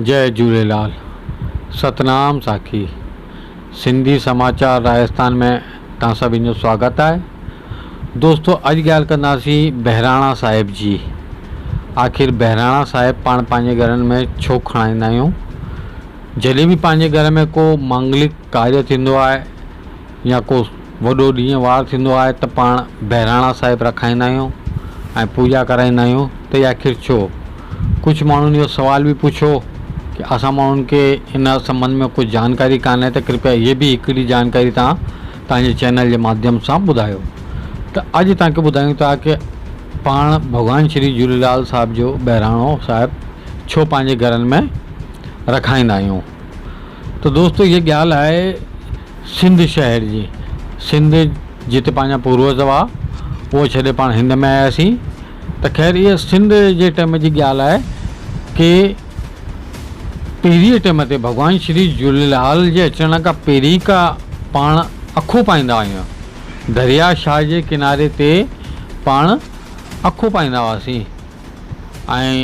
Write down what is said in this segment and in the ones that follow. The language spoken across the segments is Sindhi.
جئي جهوليلال ستنام ساکي سنڌي سماچار راجستان ۾ توهان سڀني جو سواگت آهي دوستو اڄ ڳالهه ڪنداسين بهراڻا صاحب جي آخر بهراڻا صاحب پاڻ پنهنجي گهرن ۾ ڇو کڻائيندا آهيون جڏهن به پنهنجي گهر ۾ ڪو مانگلڪ ڪاريه ٿيندو آهي يا ڪو وڏو ڏينهن وار ٿيندو آهي ته پاڻ بهراڻا صاحب رکائيندا آهيون ۽ پوڄا ڪرائيندا آهيون ته هي آخر ڇو؟ ڪجهه ماڻهن اهو سوال به پڇيو ڪي اسان ماڻهن کي ان سنٻنڌ ۾ ڪجهه جانڪاري ڪانهي ته ڪرپيا هيء به هڪڙي جانڪاري توهان توهان جي چينل جي ماڌيم سان ٻڌايو ته اڄ توهان کي ٻڌايون ٿا ڪي پاڻ ڀڳوان شري جهوليلال صاحب جو بهراڻو صاحب ڇو پنهنجي گهرن ۾ رکائيندا آهيون ته دوستو هيء ڳالهه آهي سنڌ شهر جي، سنڌ جتي پنهنجا پوروج هئا، اهو ڇڏي پاڻ هند ۾ آياسين ته خير اها سنڌ جي ٽيم جي ڳالهه آهي ڪي پهرين ٽيم تي ڀڳوان شري جهوليلال جي اچڻ کان پهرين کا پاڻ اکو پائيندا آهيون دريا شاهه جي ڪناري تي پاڻ اکو پائيندا هئاسين ۽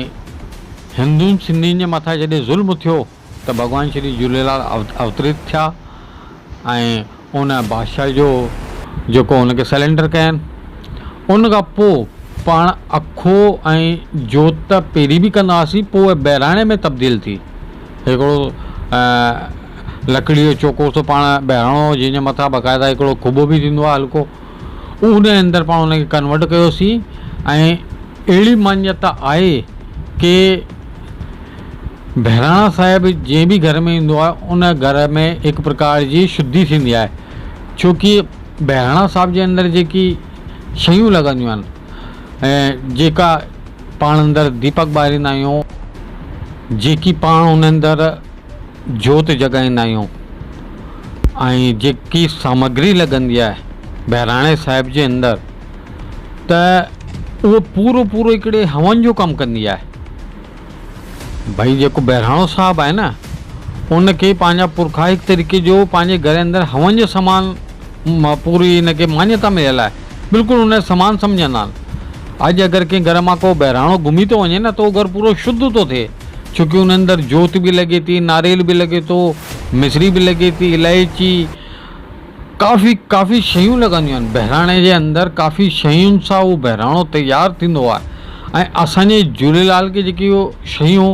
هندن سنڌين جي مٿان جڏهن ظلم ٿيو ته ڀڳوان شري جهوليلال اوترت ٿيا ۽ ان بادشاهه جو جيڪو ان کي سرينڊر ڪين. ان کان پوء پاڻ اکو ۽ جوت ته پهرين به ڪندا هئاسين پوء بهراڻي ۾ تبديل ٿي. هڪڙو لڪڙي جو چوڪور سو پاڻ بهراڻو جنهن جي مٿان باقاعده هڪڙو کٻو به ٿيندو آهي هلڪو ان جي اندر پاڻ ان کي ڪنورٽ ڪيوسين ۽ اهڙي مانيتا آهي ڪي بهراڻا صاحب جنهن به گهر ۾ ايندو آهي ان گهر ۾ هڪ پرڪار جي شڌي ٿيندي آهي ڇو ڪي بهراڻا صاحب جي اندر جيڪي شيون لڳنديون آهن ۽ جيڪا پاڻ اندر ديپڪ ٻاريندا آهيون جيڪي پاڻ ان اندر جوت جڳائيندا آهيون ۽ جيڪي سامگري لڳندي آهي بهراڻي صاحب جي اندر ته اهو پورو پورو هڪڙي هون جو ڪم ڪندي آهي ڀئي جيڪو بهراڻو صاحب آهي نه ان کي پنهنجا پرکا هڪ طريقي جو پنهنجي گهر اندر هون جي سمان پوري هن کي مانيتا مليل آهي بلڪل ان سمان سمجهندا آهن اڄ اگر ڪنهن گهر مان ڪو بهراڻو گهمي ٿو وڃي نه ته اهو گهر پورو شڌ ٿو ٿئي ڇو ڪي ان اندر جوت به لڳي ٿي ناريل به لڳي ٿو مصري به لڳي ٿي الائچي ڪافي ڪافي شيون لڳنديون آهن بهراڻي جي اندر ڪافي شين سان اهو بهراڻو تيار ٿيندو آهي ۽ اسان جي جهوليلال کي جيڪي اهو شيون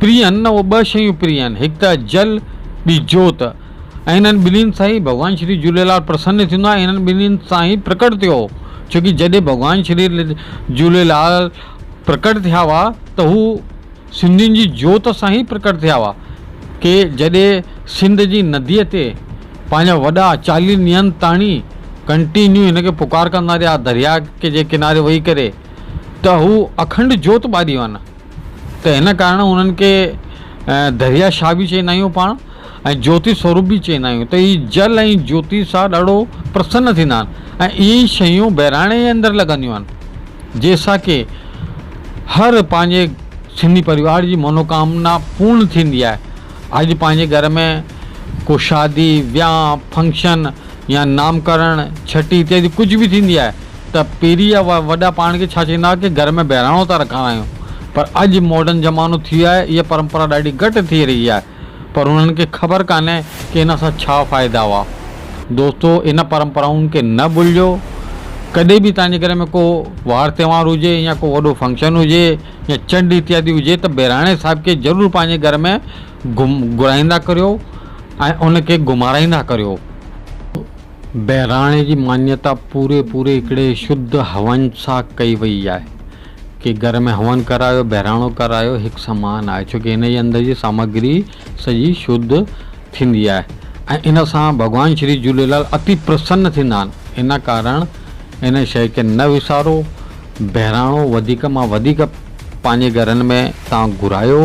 پري آهن نه اهي ٻه شيون پري آهن هڪ ته جل ٻي جوت ۽ انهن ٻنهين سان ئي ڀڳوان شري جهوليلال پرسن ٿيندو آهي انهن ٻنهين سان ئي پرڪٽ ٿيو هو ڇو ڪي جڏهن ڀڳوان شري جهوليلال پرڪٽ ٿيا هئا ته هو سنڌين جي جوت سان ئي پرڪٽ ٿيا هئا ڪي جڏهن سنڌ جي نديء تي پنهنجا وڏا چاليهن ڏينهن تاڻي ڪنٽينيو هن کي پڪار ڪندا رهيا درياء جي ڪناري ويهي ڪري ته هو اکنڊ جوت ٻاري وڃن ته هن ڪارڻ انهن کي درياء شاهه به چئيندا آهيون پاڻ ۽ جوتي سوروپ به چئيندا آهيون ته هي جل ۽ جوتي سان ڏاڍو پرسن ٿيندا آهن ۽ اهي ئي شيون بهراڻي جي اندر لڳنديون آهن جنهن سان ڪي هر پنهنجي سنڌي پريوار جي منوڪامنا پورڻ ٿيندي آهي. اڄ پنهنجي گهر ۾ ڪو شادي، ويانهه، فنڪشن يا نامڪرڻ، ڇٽي اتيادي ڪجهه به ٿيندي آهي ته پهرين جا وڏا پاڻ کي ڇا چئيندا هئا ڪي گهر ۾ بهراڻو ٿا رکارايون پر اڄ ماڊرن زمانو ٿي ويو آهي اها پرمپرا ڏاڍي گهٽ ٿي رهي آهي. پر انهن کي خبر ڪانهي ڪي ان سان ڇا فائدا هئا. دوستو ان پرمپرائن کي نه ڀلجو. ڪڏهن به توهان جي گهر ۾ ڪو وار تهوار هجي يا ڪو وڏو فنڪشن هجي يا چنڊ اتيادي هجي ته بهراڻي صاحب کي ضرور پنهنجي گهر ۾ گهرائيندا ڪريو ۽ ان کي گهمارائيندا ڪريو. بهراڻي جي مانيتا پوري پوري هڪڙي شڌ هون سان ڪئي وئي آهي. ڪي گهر ۾ هون ڪرايو بهراڻو ڪرايو هڪ سمان آهي ڇو ڪي هن جي اندر جي سامگري سڄي شڌ ٿيندي آهي ۽ ان سان ڀڳوان شري جهوليلال اتي پرسن ٿيندا آهن ان ڪارڻ ان شيء کي نه وسارو بهراڻو وڌيڪ مان وڌيڪ پنهنجي گهرن ۾ تان گهرايو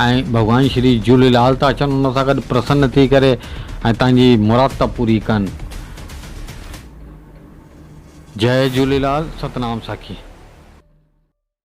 ۽ ڀڳوان شري جهوليلال ٿا اچن ان سان گڏ پرسن ٿي ڪري ۽ تان جي مراد ٿا پوري ڪن جئي جهوليلال ستنام ساکي.